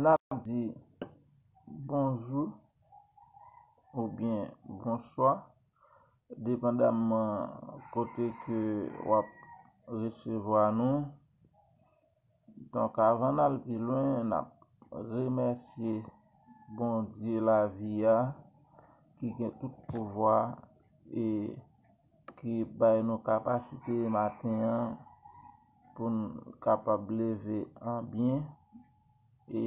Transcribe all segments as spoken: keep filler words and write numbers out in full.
n ap di bonjou oubyen bonswa, depandamman kote ke w ap resevwa nou. Donk, avan n al pi lwen, n ap remèsye Bondye lavi a, ki gen tout pouvwa e ki bay nou kapasite maten an pou n kapab leve an byen. E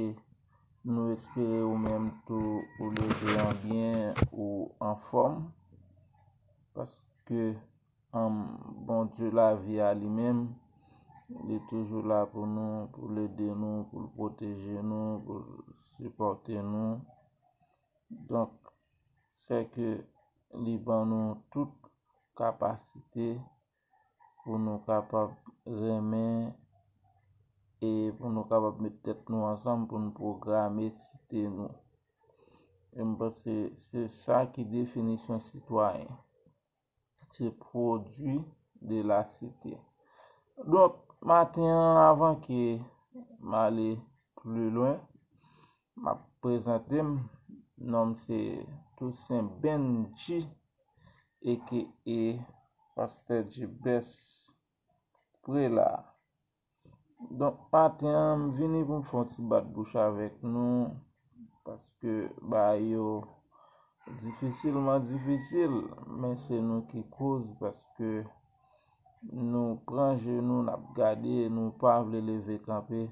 nou espere ou menm tou ou leve an byen, ou anfòm, paske, um, Bondye lavi a li menm, li toujou la pou nou, pou l ede nou, pou l pwoteje nou, pou l sipòte nou. Donk, sèke li ban nou tout kapasite pou nou kapab renmen e pou nou kapab met tèt nou ansanm pou n pwograme site nou. E m panse se sa ki definisyon sitwayen. Se pwodui de la site. Donk, maten an, avan ke m ale pli lwen, m ap prezante m. Non m se Toussaint Benji, aka Pastè Jebès Prela. Donk, maten an, m vini pou m fè yon ti bat bouch avèk nou, paske bagay yo difisilman difisil, men se nou ki koz, paske nou pran je nou, n ap gade, nou pa vle leve kanpe.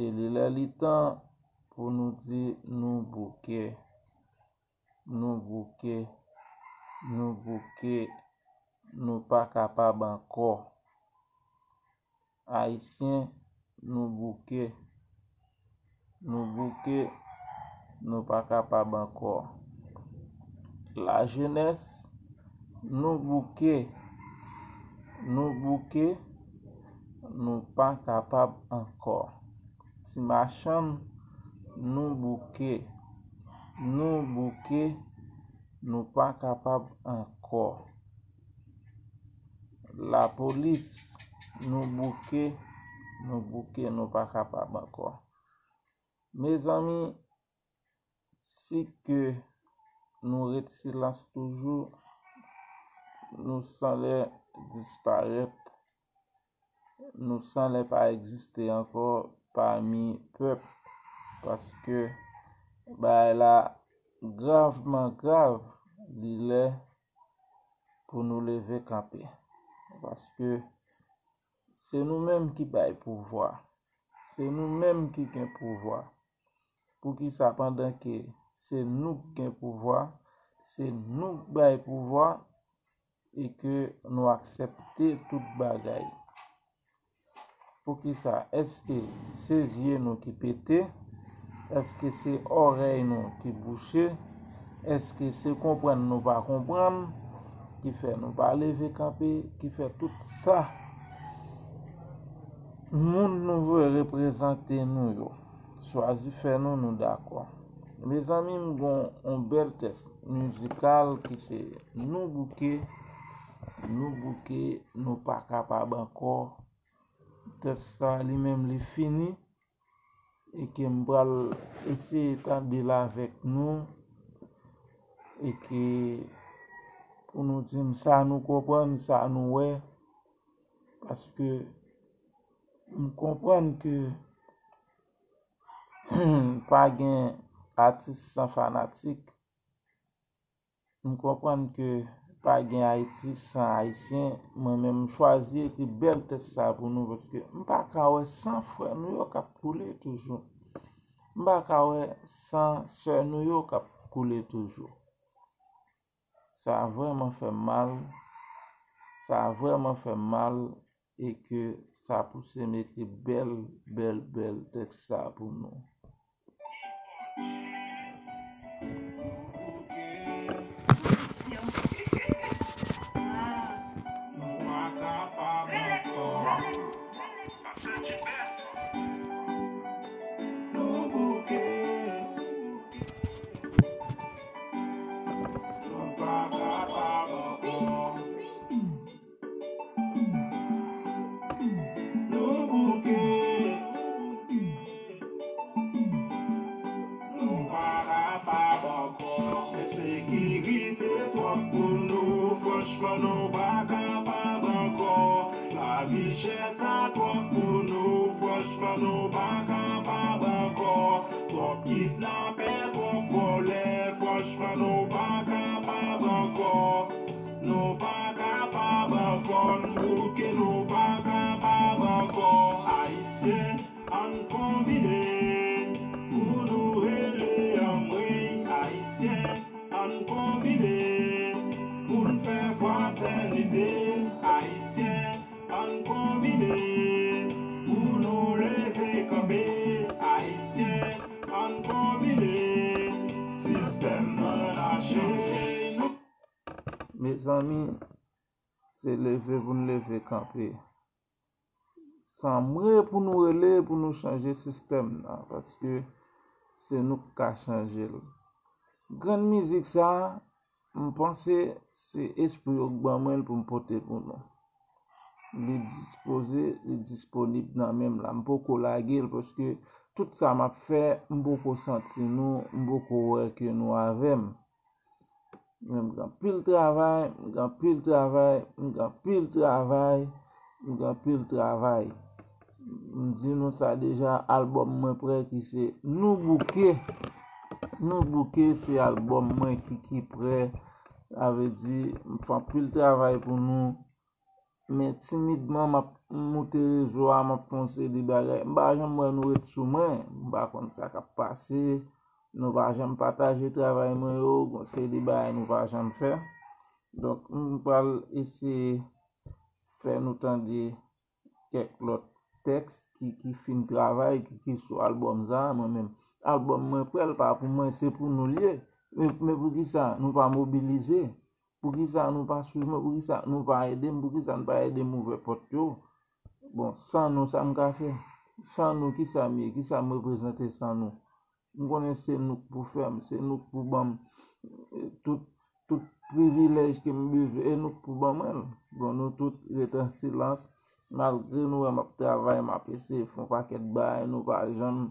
E li lè li tan pou nou di nou bouke. Nou bouke, nou bouke, nou pa kapab ankò. Ayisyen, nou bouke, nou bouke, nou pa kapab ankò. Lajenès, nou bouke, nou bouke, nou pa kapab ankò. Ti machann, nou bouke, nou bouke, nou pa kapab ankò. Lapolis, nou bouke, nou bouke, nou pa kapab ankò. Mezanmi, si ke nou ret silans toujou, nou sanlè disparèt, nou sanlè pa egziste ankò pami pèp, paske bagay la gravman grav, li lè pou nou leve kanpe. Paske se nou menm ki bay pouvwa. Se nou menm ki gen pouvwa. Poukisa pandan ke se nou k gen pouvwa, se nou k bay pouvwa e ke nou aksepte tout bagay? Poukisa? Èske se zye nou ki pete? Èske se òrèy nou ki bouche? Èske se konprann nou pa konprann ki fè nou pa leve kanpe, ki fè tout sa moun nou vle reprezante nou yo chwazi fè nou, nou dakò? Mezanmi, m gon yon bèl tèks mizikal ki se Nou bouke, nou bouke, nou pa kapab ankò. Tèks sa li menm li fini e ke m pral eseye tande l avèk nou e ke pou nou di m sa nou konprann, sa nou wè, paske m konprann ke pa gen atis san fanatik. M konprann ke pa gen Ayiti san Ayisyen. Mwen menm, m chwazi ekri bèl tèks sa pou nou, paske m pa ka wè san frè nou yo k ap koule toujou. M pa ka wè san sè nou yo k ap koule toujou. Sa vrèman fè m mal. Sa vrèman fè m mal. E ke sa pouse m ekri bèl, bèl, bèl tèks sa pou nou. Franchman, nou pa kapab ankò. Lavi chè sa twòp pou nou. Franchman, nou pa kapab ankò. Twòp kidnapè, twòp vòlè. Franchman, nou pa kapab ankò. Nou pa kapab ankò. N bouke, nou pa kapab ankò. Ayisyen, ann konbine pou nou rele anmwey. Ayisyen, ann konbine pou n fè fratènite. Ayisyen, ann konbine pou nou leve kanpe. Ayisyen, ann konbine. Sistèm nan lache nou. Mezanmi, se leve pou n leve kanpe. Sanmwe pou nou rele, pou nou chanje sistèm nan, paske se nou k ka chanje l. Grenn mizik sa, m panse se espri yo k ban mwen l pou m pote pou nou. Li dispoze, li disponib nan men m la. M poko lage l, paske tout sa m ap fè, m poko santi nou, m poko wè ke nou avè m. Men m gen anpil travay, m gen anpil travay, m gen anpil travay, m gen anpil travay. M di nou sa deja, albòm mwen prè ki se Nou Bouke. Nou Bouke se albòm mwen ki, ki prè. Sa vle di, m fè anpil travay pou nou. Men timidman, m ap moute rezo a, m ap fè yon seri de bagay. M pa janm wè nou ret sou mwen. M pa konn sa k ap pase. Nou pa janm pataje travay mwen yo. Gon seri de bagay nou pa janm fè. Donk, m pral eseye fè nou tande kèk lòt tèks ki, ki fin travay, ki, ki sou albòm sa a, mwen menm. Albòm mwen prè, l pa pou mwen, se pou nou l ye. Men, men poukisa nou pa mobilize? Poukisa nou pa swiv mwen? Poukisa nou pa ede m? Poukisa nou pa ede m ouvè pòt yo? Bon, san nou, sa m ka fè? San nou, kisa m ye? Kisa m reprezante san nou? M konnen se nou k pou fè m, se nou k pou ban m, eh, tout, tout privilèj ke m bezwen, e nou k pou ban mwen l. Bon, nou tout ret an silans, malgre nou wè m ap travay, m ap eseye fè yon pakèt bagay, nou pa janm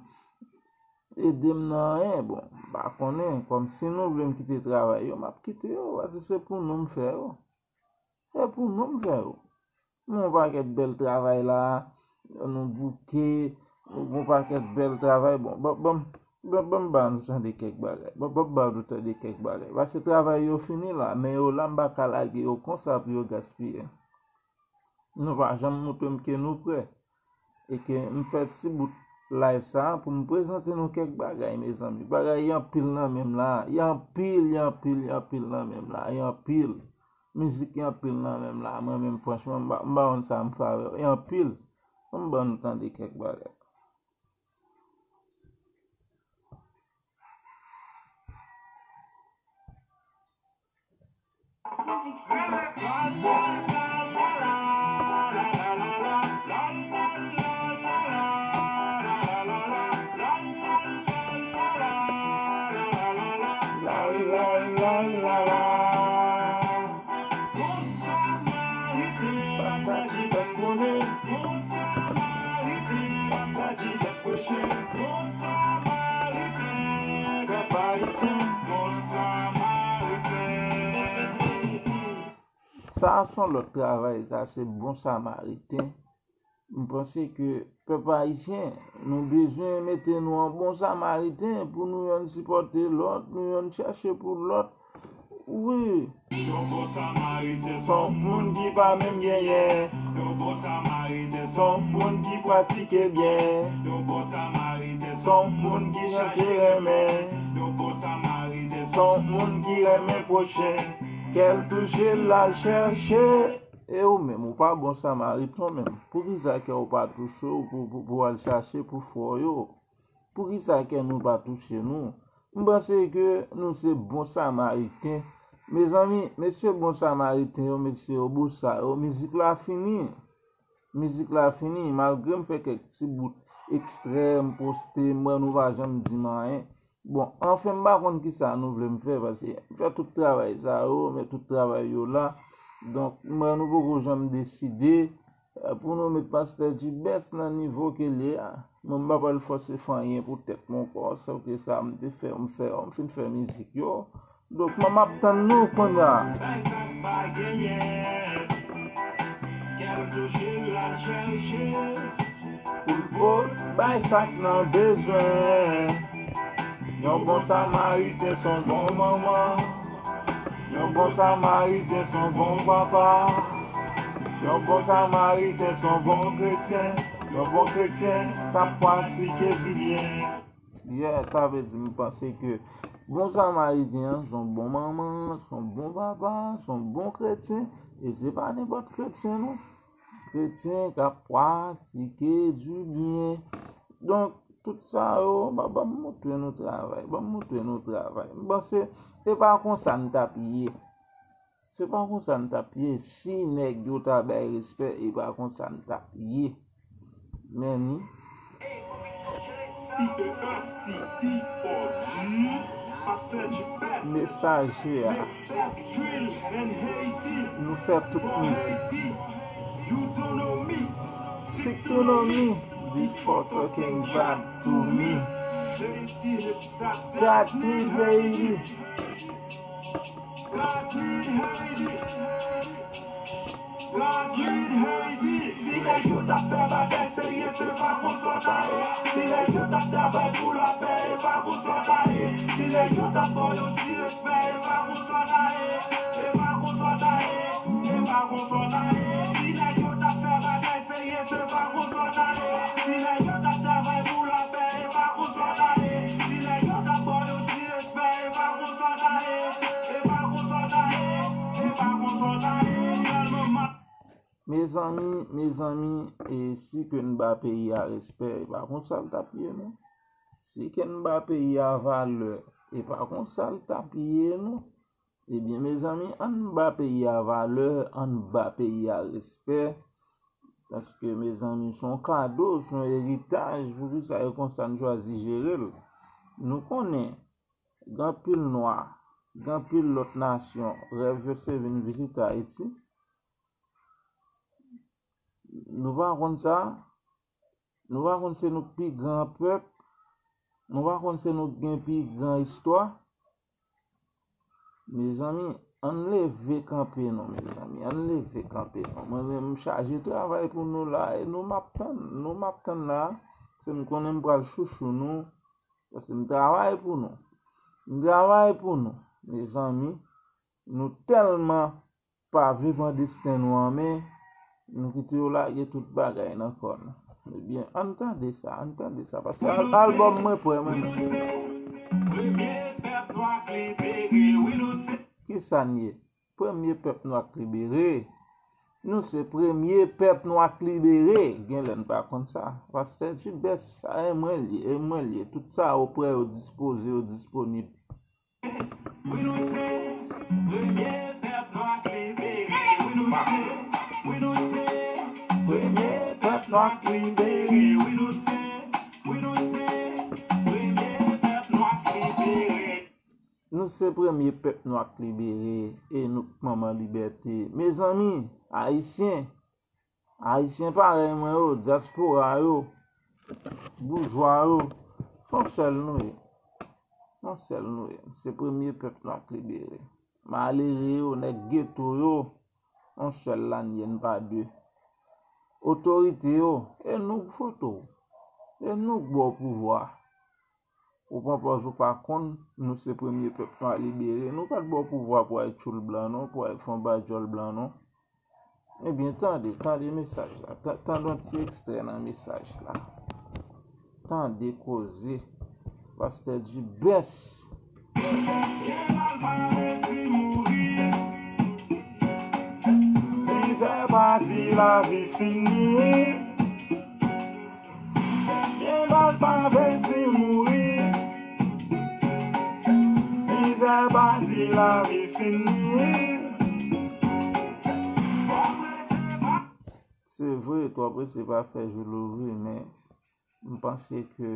ede m nan anyen. Bon, m pa konnen, kòm si nou vle m kite travay yo, m ap kite yo, paske se pou nou m fè yo. Se pou nou m fè yo. Nou yon pakèt bèl travay la, nou bouke, nou gon pakèt bèl travay. Bon, ban, ban, ban, ban m ba nou tande kèk bagay. Ban, ban m ba nou tande kèk bagay. Paske travay yo fini la, men yo la, m pa ka lage yo konsa pou yo gaspiye. Nou pa janm montre m ke nou prè. E ke m fè ti bout live sa a pou m prezante nou kèk bagay, mezanmi. Bagay y anpil nan men m la. Y anpil, y anpil, y anpil nan men m la. Y anpil. Mizik y anpil nan men m la. Mwen menm, franchman, m pa, m pa konn sa m fè avè yo. Y anpil. Ann ban nou tande kèk bagay. Sa a se yon lòt travay, sa se bon samariten. M panse ke pèp ayisyen, nou bezwen mete nou an bon samariten pou nou yonn sipòte lòt, nou yonn chache pou lòt. Wi. Yon bon samariten se yon moun ki pa menm genyen. Yon bon samariten se yon moun ki pratike byen. Yon bon samariten se yon moun ki chante renmen. Yon bon samariten se yon moun ki renmen pwochen. Kè l touche, l al chèche. E ou menm, ou pa bon samariten ou menm. Poukisa kè ou pa touche w pou, pou, pou al chache pou frè w yo? Poukisa kè nou pa touche nou? M panse ke nou se bon samariten. Mezanmi, mesye bon samariten yo, mesye yo, bon sa yo, mizik la fini. Mizik la fini, malgre m fè kèk ti bout ekstrè, m poste, m wè nou pa janm di m anyen. Bon, anfen, m pa konn kisa nou vle m fè, paske m fè tout travay sa yo, men tout travay yo la. Donk, m wè nou poko janm deside, eh, pou nou met pastè Jibès nan nivo ke l ye a. Mwen, m pa pral fòse fè anyen pou tèt mwen ankò, sòf ke sa m te fè, m fè, m fin fè mizik yo. Donk, mwen m ap tann nou kounye a. Pou l pot bay sa k nan bezwen. Yon bon Samariten s on bon manman. Yon bon Samariten s on bon papa. Yon bon Samariten s on bon kretyen. Yon bon kretyen k ap pratike dibyen. Yeah, sa vle di m panse ke bon Samariten an s on bon manman, s on bon papa, s on bon kretyen, e se pa nenpòt kretyen non. Kretyen k ap pratike dibyen. Donk, tout sa yo, ban, ban m montre nou travay, ban m montre nou travay. M panse, e pa konsa n t ap ye. Se pa konsa n t ap ye. Si nèg yo ta bay respè, e pa konsa n t ap ye. Men ni. Mesaje a. Nou fè tout mizik. Sick to know me before talking bad to me. God need Haiti. Si nèg yo t ap fè bagay serye, se pa konsa ta ye. Si nèg yo t ap travay pou lapè, e pa konsa ta ye. Si nèg yo t ap ba w yon ti respè, e pa konsa ta ye. E pa konsa ta ye. E pa konsa ta ye. Si nèg yo t ap fè bagay serye, se pa konsa ta ye. Si nèg yo t ap travay pou lapè, e pa konsa ta ye. Si nèg yo t ap ba w yon ti respè, e pa konsa ta ye. E pa konsa ta ye. E pa konsa ta ye. Finalman, ma- Mezanmi, mezanmi, e si ke n ba peyi a respè, e pa konsa l t ap ye non. Si ke n ba peyi a valè, e pa konsa l t ap ye non. Ebyen, mezanmi, ann ba peyi a valè, ann ba peyi a respè. Paske, mezanmi, s on kado, s on eritaj, poukisa e konsa n chwazi jere l? Nou konnen, gen anpil nwa, gen anpil lòt nasyon, rèv yo se vin vizite Ayiti. Nou pa konn sa? Nou pa konn se nou k pi gran pèp? Nou pa konn se nou k gen pi gran istwa? Mezanmi, ann leve kanpe non, mezanmi. Ann leve kanpe non. Mwen menm, m chaje travay pou nou la, e nou m ap tann. Nou m ap tann la. Se m konnen m pral chouchou nou. Paske m travay pou nou. M travay pou nou. Mezanmi, nou tèlman pa vle pran desten nou an men, nou kite yo lage tout bagay nan kò nou. Ebyen, ann tande sa, ann tande sa, paske al-, albòm mwen prè, mwen menm. Kisa n ye? Premye pèp nwa k libere. Nou se premye pèp nwa k libere. Genlè n pa konn sa. Pastè Jibès, sa e mwen l ye, e mwen l ye. Tout sa yo prè, yo dispoze, yo disponib. Wi, nou se premye pèp nwa k libere. Wi, nou se, wi, nou se premye pèp nwa k libere. Wi, nou se, wi, nou se premye pèp nwa k libere. Nou se premye pèp nwa k libere e nou k manman libète. Mezanmi, Ayisyen, Ayisyen parèy mwen yo, dyaspora yo, boujwa yo, s on sèl nou ye. S on sèl nou ye. Se premye pèp nwa k libere. Malere yo, nèg geto yo, s on sèl la n ye, n pa de. Otorite yo, e nou k vote w. E nou k ba w pouvwa. Ou pran pòz ou pa konn, nou se premye pèp nwa libere. Nou pa t ba w pouvwa pou w al tchoul blan non, pou w al fè yon badjòl blan non. Ebyen, tande, tande mesaj la. Ta-, tande yon ti ekstrè nan mesaj la. Tande koze. Pastè Jibès. Mizè pa di lavi fini. Byen bal pa vle di mouri. Mizè pa di lavi fini. Se vre, twò prese pa fè jou louvri, men m panse ke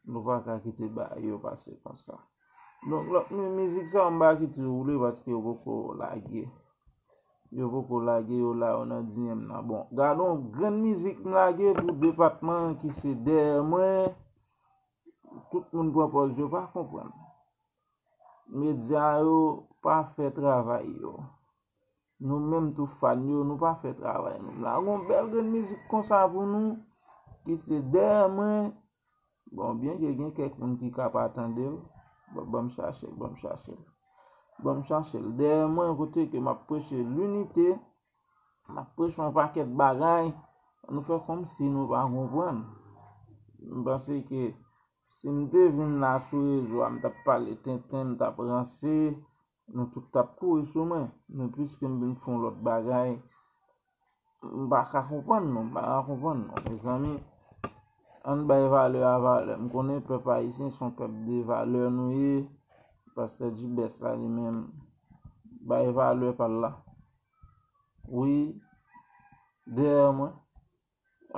nou pa ka kite bagay yo pase konsa. Donk, lòt mi-, mizik sa yo, m pa kite yo woule paske yo poko lage. Yo poko lage, yo la, yo nan D M nan. Bon, gade yon grenn mizik m lage pou depatman an ki se dèyè mwen. Tout moun pran pòz yo pa konprann. medya yo pa fè travay yo. Nou menm tou fan yo, nou pa fè travay nou. M lage yon bèl grenn mizik konsa pou nou, ki se Dèyè Mwen. Bon, byenke gen kèk moun ki ka pa tande l, bon, ban m chache l, ban m chache l. Ban m chache l. Dèyè mwen, kote ke m ap preche linite, m ap preche yon pakèt bagay, nou fè kòmsi nou pa konprann. M panse ke si m te vin la sou rezo a, m t ap pale tenten, m t ap ranse, nou tout t ap kouri sou mwen. Men piske m vin fè yon lòt bagay, m pa ka konprann nou, m pa ka konprann nou. Mezanmi, ann bay valè a valè. M konnen pèp ayisyen se yon pèp de valè nou ye. Pastè Jibès la li menm, bay valè pa l la. Wi, dèyè mwen.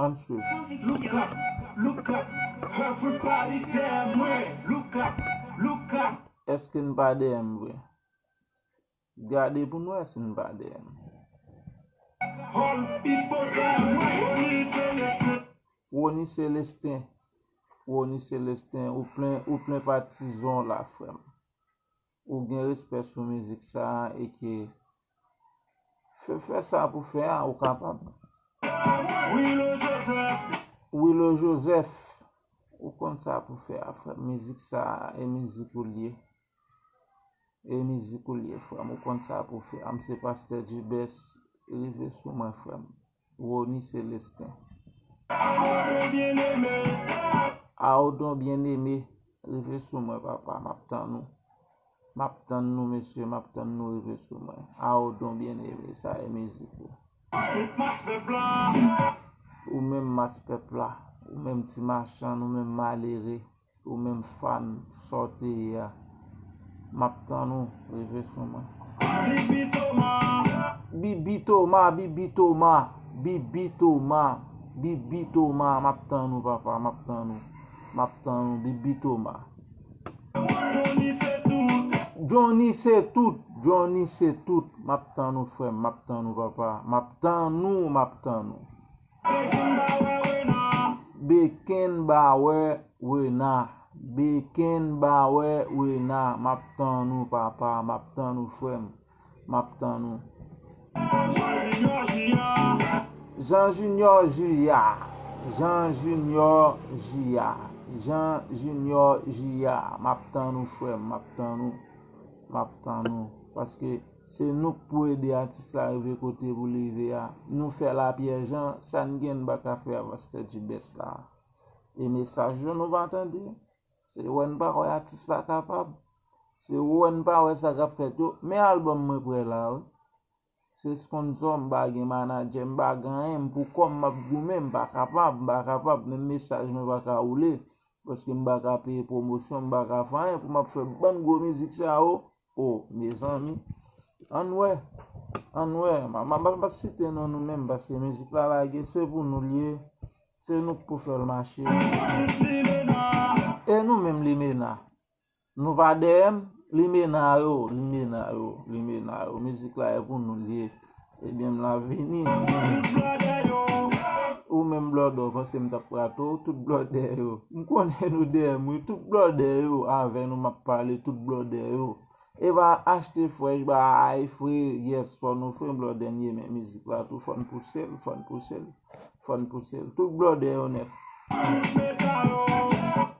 Ann swiv. Look up, look up, everybody dèyè mwen. Look up, look up. Èske n pa dèyè m vre? Gade pou n wè si n pa dèyè m. All people dèyè mwen. Rony Celestin. Rony Celestin. Rony Celestin, ou plen, ou plen patizan la, frè m. Ou gen respè sou mizik sa a e ke fè, fè sa pou fè a, ou kapab. Willo Joseph. Willo Joseph, ou konn sa pou fè a, frè m. Mizik sa a, e mizik ou l ye. E mizik ou l ye, frè m. Ou konn sa pou fè a. M se pastè Jibès, rive sou mwen, frè m. Rony Celestin. Aodon Bien-Aimé, rive sou mwen, papa, m ap tann ou. M ap tann nou, mesye, m ap tann nou, rive sou mwen. Aodon Bien-Aimé, sa e mizik ou. Ou menm mas pèp la, ou menm ti machann, ou menm malere. Ou menm fan, sa w te ye a. M ap tann ou, rive sou mwen. Bibi Toma, Bibi Toma, Bibi Toma, Bibi Toma, m ap tann ou, papa, m ap tann ou. M ap tann ou, Bibi Toma. Johnny se tout, Johnny se tout, m ap tann ou, frè m, m ap tann ou, papa, m ap tann ou, m ap tann ou. Bekenbawè Rena, Bekenbawè Rena, m ap tann ou, papa, m ap tann ou, frè m, m ap tann ou. Jean Junior Jia, Jean Junior Jia, Jean Junior Jia, m ap tann ou, frè m, m ap tann ou, m ap tann ou. Paske se nou k pou ede atis la rive kote pou l rive a. Nou fè lapyè jan, sa n gen n pa ka fè a pastè Jibès la. E mesaj yo nou pa tande. Se wè n pa wè atis la kapab. Se wè n pa wè sa k ap fèt yo. Men albòm mwen prè la, wi. Se sponsò, m pa gen manadjè, m pa gen anyen, m pou kò m, m ap goumen, m pa kapab, m pa kapab. Menm mesaj mwen pa ka woule. Paske m pa ka peye pwomosyon, m pa ka fè anyen pou m ap fè bann gwo mizik sa yo. O, mezanmi. Ann wè. Ann wè. M a, m a, m a, m a site non nou menm, paske mizik la lage, se pou nou l ye. Se nou k pou fè l mache. E nou menm, Limena. Nou pa dèyè m, Limena yo, Limena yo, Limena yo. Mizik la e pou nou l ye. Ebyen, m la vini. Ou menm blòdè, w panse m t ap rate w, tout blòdè yo. M konnen nou dèyè m, wi, tout blòdè yo, avè nou m ap pale, tout blòdè yo. E pa achte frèch, ba ay fre, yes, fò nou fre, blòdè n ye, men mizik la tou, fò n pouse l, fò n pouse l, fò n pouse l. Tout blòdè yo nèt.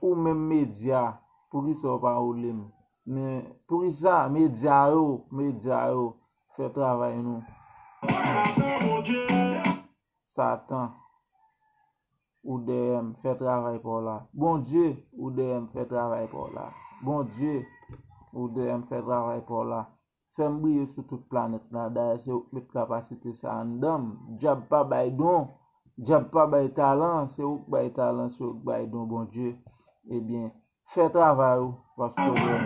Ou menm medya, poukisa w pa woule m? Men poukisa medya yo, medya yo fè travay nou? Satan, ou dèyè m, fè travay pa w la. Bondye, ou dèyè m, fè travay pa w la. Bondye, ou dèyè m, fè travay pa w la. Fè m briye sou tout planèt la. Dayè, se ou k met kapasite sa anndan m. Dyab pa bay don. Dyab pa bay talan. Se ou k bay talan, se ou k bay don, Bondye. Ebyen, fè travay ou, paske w dèyè m.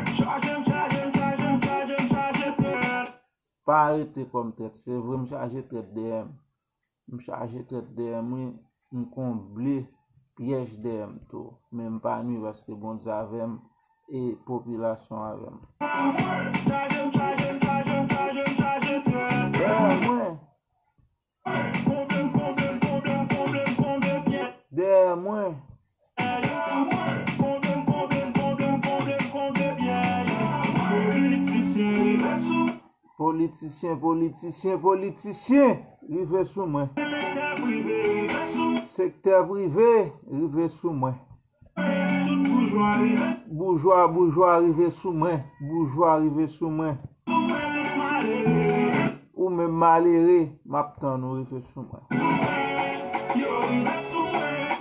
Pa rete kòm trèt. Se vre, m chaje trèt dèyè m. M chaje trèt dèyè m, wi. M konble pyèj dèyè m tou. Men m pa nwi paske Bondye avè m e popilasyon avè m. Dèyè mwen. Dèyè mwen. Politisyen, politisyen, politisyen, rive sou mwen. Sektè prive, rive sou mwen. Boujwa, boujwa, rive sou mwen. Boujwa, rive sou mwen. Ou menm malere, m ap tann ou, rive sou mwen.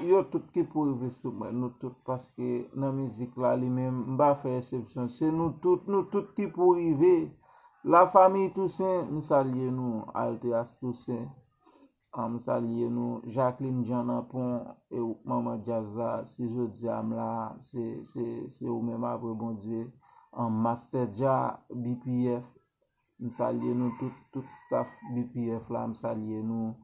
Yo tout ki pou rive sou mwen, nou tout, paske nan mizik la, li menm, m pa fè eksepsyon. Se nou tout, nou tout ki pou rive. La Famille Toussaint, m salye nou, Alteas Toussaint. Ah, m salye nou, Jacqueline Jean Nanpon, e w, manman djaz la, si jodi a m la, se, se, se ou menm apre Bondye. Ah, Master Dja, B P F, m salye nou tout, tout staff B P F la, m salye nou.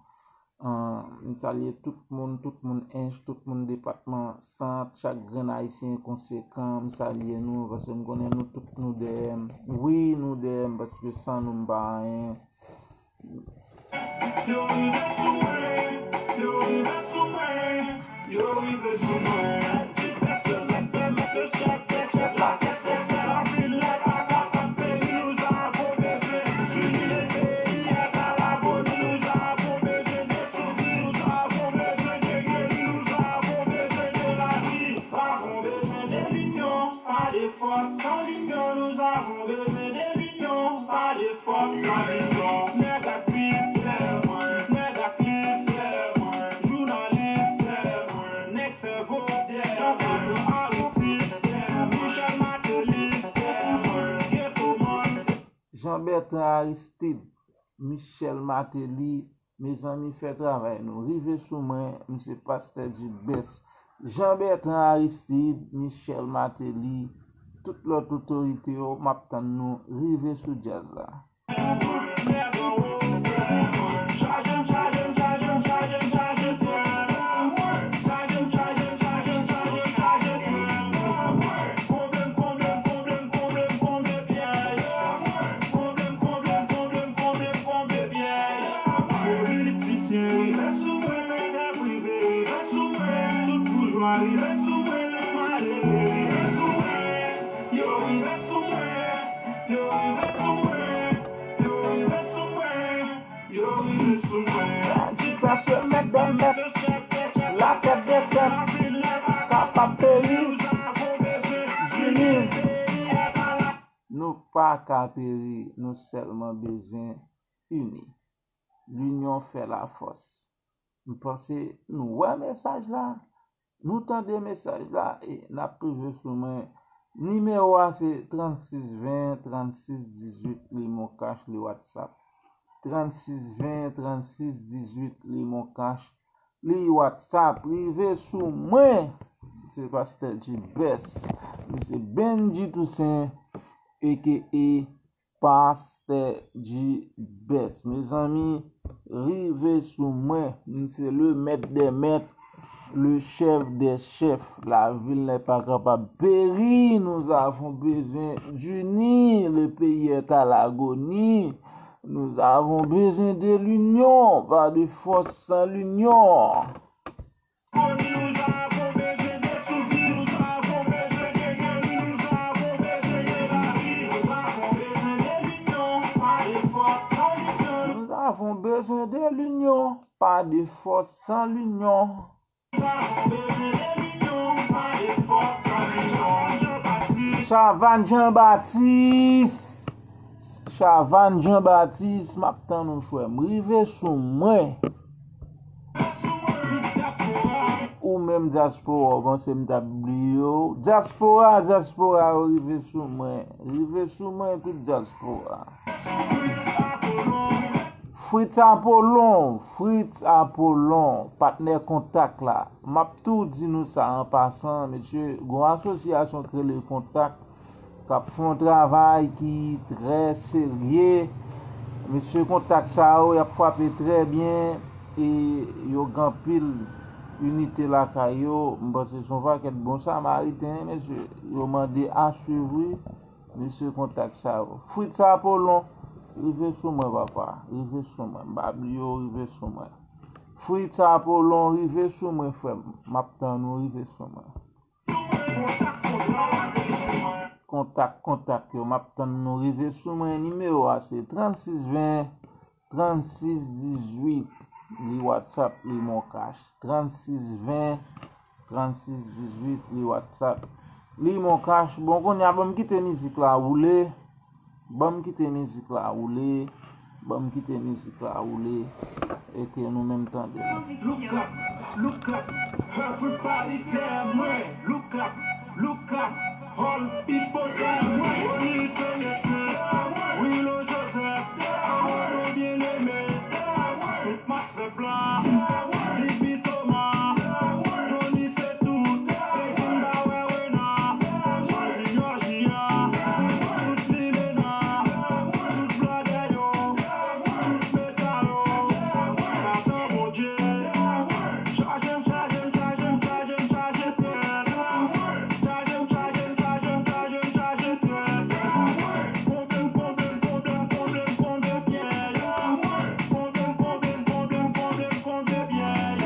Ah, m salye tout moun, tout moun Ench, tout moun depatman Sant, chak grenn Ayisyen konsekan, m salye nou, paske m konnen nou tout nou dèyè m. Wi, nou dèyè m, paske san nou m pa anyen. Yo rive sou mwen, yo rive sou mwen, yo rive sou mwen. Ti pèsonèl pèmèt yo chèf, chèf, chèf la tèt, tèt, tèt. Anpil lè pa kapab peri, nous avons besoin d'unir le pays à la bonne. Nous avons besoin de s'unir, nous avons besoin de guérir, nous avons besoin de la vie. Nous avons besoin de l'union, pas de force. Sans l'union, nous avons besoin de l'union, pas de force. Sans l'union, nèg ak bib, fè mwen, nèg ak liv, fè mwen, jounalis, fè mwen, nèg sèvo, fè mwen, Aristide, fè mwen, Michel Martelly, fè mwen, Ghetto Man. Jean Bertrand Aristide, Michel Martelly, mezanmi, fè travay nou. Rive sou mwen, m se Pastè Gilbès. Jean Bertrand Aristide, Michel Martelly, tout lòt otorite yo, m ap tann nou. Rive sou djaz la. Politisyen, rive sou mwen, sektè prive, rive sou mwen, tout boujwa, rive sou mwen, malere, rive sou mwen, yo rive sou mwen, yo rive sou mwen, yo rive sou mwen, yo rive sou mwen. Ti pèsonèl mèt dè mèt, la tèt dè tèt, kapab peri, ini. Nou pa ka peri, nou sèlman bezwen ini. Linyon fè lafòs. M panse nou wè mesaj la, nou tande mesaj la e n ap rive sou mwen. Nimewo a se trannsis ven, trannsis dizuit, li Moncash, li WhatsApp. Trannsis ven, trannsis dizuit, li Moncash, li WhatsApp. Rive sou mwen. Se Pastè Gilbès. M se Benji Toussaint, A K A Pastè Gilbès. Mezanmi, rive sou mwen. M se le maître des maîtres, le chef des chefs. La ville n'est pas capable périr. Nous avons besoin d'unir. Le pays est à l'agonie. Nous avons besoin de l'union. Pas de force sans l'union. Nous avons besoin de l'union, pas de force sans l'union. Chavannes Jean-Baptiste. Chavannes Jean-Baptiste, m ap tann ou, frè m. Rive sou mwen. Ou menm dyaspora, w panse m t ap bliye w? Dyaspora, dyaspora yo, rive sou mwen. Rive sou mwen, tout dyaspora. Fritz Apollon, Fritz Apollon, patnè Kontak la. M ap tou di nou sa an pasan, mesye, gon asosyasyon k rele Kontak k ap fè yon travay ki trè serye. Mesye Kontak sa yo, y ap frape trè byen e yo gen anpil inite lakay yo. M panse se yon pakèt bon samariten, mesye. Yo mande a swiv, wi. Mesye Kontak sa yo. Fritz Apollon, rive sou mwen, papa. Rive sou mwen. M pa bliye w, rive sou mwen. Fritz Apollon, rive sou mwen, frè m. M ap tann ou, rive sou mwen. Kontak, kontak yo, m ap tann nou rive sou mwen. Nimewo a se trannsis ven, trannsis dizuit. Li WhatsApp, li Moncash. Trannsis ven, trannsis dizuit, li WhatsApp, li Moncash. Bon, kounye a, ban m kite mizik la woule. Ban m kite mizik la woule. Ban m kite mizik la woule. E ke nou menm tande l. Look up, look up, everybody dèyè mwen. Look up, look up, all people dèyè mwen. Oni Senese, Willow Joseph, Aaron Bien-Aimé, tout mas pèp la, Bibi Thomas, Johnny Setout, Tekin Bawè Rena, Junior J A, tout Limena, tout blòdè yo, tout Mesalo, Satan Bondye. Chaje m, chaje m, chaje m, chaje m, chaje tèt. Chaje m, chaje m, chaje m, chaje m, chaje tèt. Konbyen, konbyen, konbyen, konbyen, konbyen pyèj. Konbyen, konbyen, konbyen, konbyen, konbyen pyèj.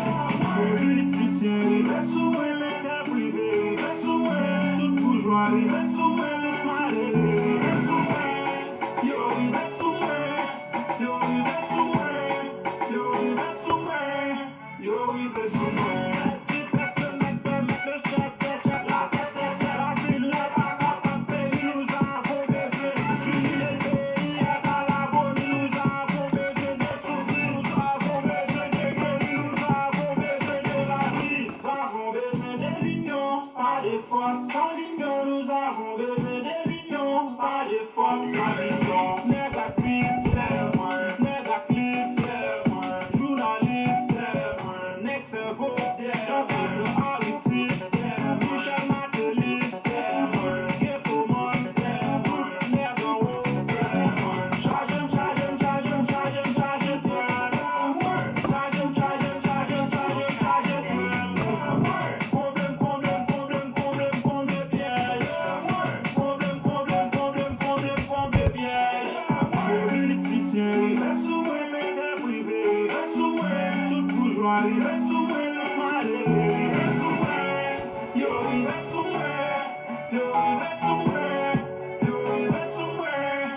Politisyen rive sou mwen, sektè prive rive sou mwen, tout boujwa rive sou mwen, tout malere rive sou mwen. Yo rive sou mwen, yo rive sou mwen, yo rive sou mwen, yo rive sou mwen. Ti pèsonèl pèmèt le chèf dè chèf la tèt dè tèt la vil la pa kapab peyi. Nous avons besoin d'unité, peyi a pa laboni. Nous avons besoin de souffrir, nous avons besoin de guérir, nous avons besoin de la vie. Nous avons besoin de l'union, pas de force. Sans l'union, nous avons besoin de l'union, pas de force. Sans l'union, nèg ak liv dèyè mwen, nèg ak liv dèyè mwen, jounalis dèyè mwen, nèg sèvo dèyè mwen, Aristide dèyè mwen, Michel Martelly dèyè mwen, Ghetto Man dèyè mwen, nèg anwo dèyè mwen. Chaje m, chaje m, chaje m, chaje m, chaje tèt. Chaje m, chaje m, chaje m, chaje m, chaje tèt. Konbyen, konbyen, konbyen, konbyen, konbyen pyèj. Konbyen, konbyen, konbyen, konbyen, konbyen pyèj. Politisyen rive sou mwen, sektè prive rive sou mwen, tout boujwa rive sou mwen, tout malere rive sou mwen. Yo rive sou mwen, yo rive sou mwen, yo rive sou mwen.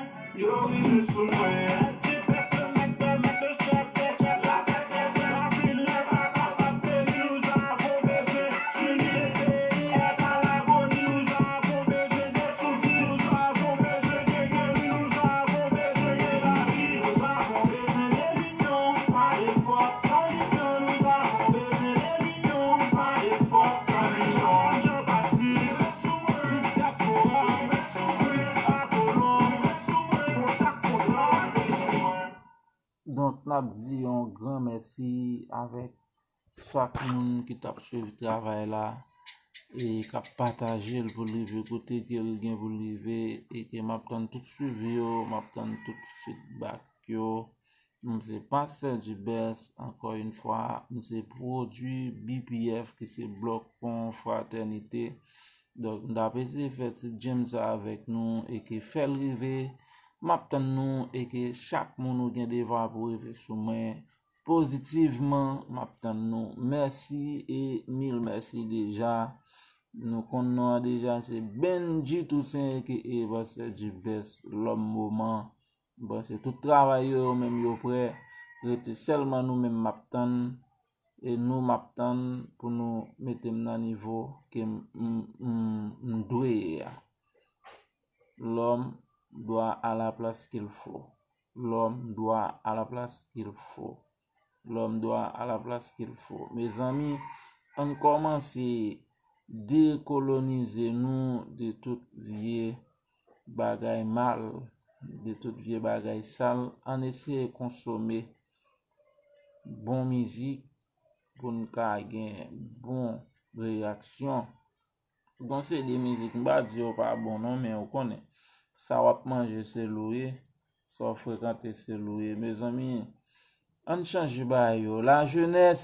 Yo rive sou mwen. Ti pèsonèl pèmèt le chèf dè chèf la tèt dè tèt la vil la pa kapab peyi. Nous avons besoin d'unité, peyi a pa laboni. Nous avons besoin de souffrir, nous avons besoin de guérir, nous avons besoin de la vie. Nous avons besoin de l'union, pas de force. Sans l'union, nous avons besoin de l'union, pas de force. Sans l'union, Jean-Baptiste. Donk, n ap di yon gran mèsi avèk chak moun ki t ap swiv travay la e k ap pataje l pou l rive kote ke l gen pou l rive, e ke m ap tann tout swiv yo, m ap tann tout feedback yo. M se Pastè Jibès, ankò yon fwa, m se pwodui B P F ki se Blòk Pon Fratènite. Donk, m t ap eseye fè ti jam sa avèk nou e ke fè l rive. M ap tann nou e ke chak moun ou gen devwa pou rive sou mwen pozitivman. M ap tann nou. Mèsi e mil mèsi deja. Nou konn non an deja, se Benji Toussaint aka Pastè Jibès, lòm moman. Bon, se tout travay yo, yo menm yo prè. Rete sèlman nou menm m ap tann. E nou m ap tann pou nou mete m nan nivo ke m, m, m, m dwe ye a. L'homme doit à la place qu'il faut. L'homme doit à la place qu'il faut. L'homme doit à la place qu'il faut. Mezanmi, ann kòmanse dekolonize nou de tout vye bagay mal, de tout vye bagay sal. Ann eseye konsome bon mizik pou n ka gen bon reyaksyon. Gon seri de mizik, m pa di yo pa bon non, men ou konnen, sa w ap manje se l ou ye, sa w frekante se l ou ye. Mezanmi, ann chanje bagay yo. Lajenès,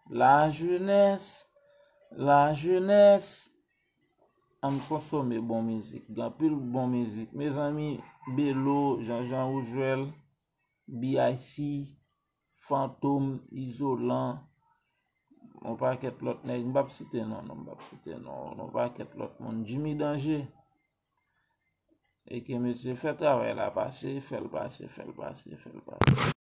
lajenès, lajenès, ann konsome bon mizik. Gen anpil bon mizik. Mezanmi, Belo, Jean Jean Rougel, B I C, Fantom, Izolan, yon pakèt lòt nèg, m p ap site non, non, m p ap site non, yon pakèt lòt moun, Jimmy Danger, E ke mesye fè travay la pase, fè l pase, fè l pase, fè l pase.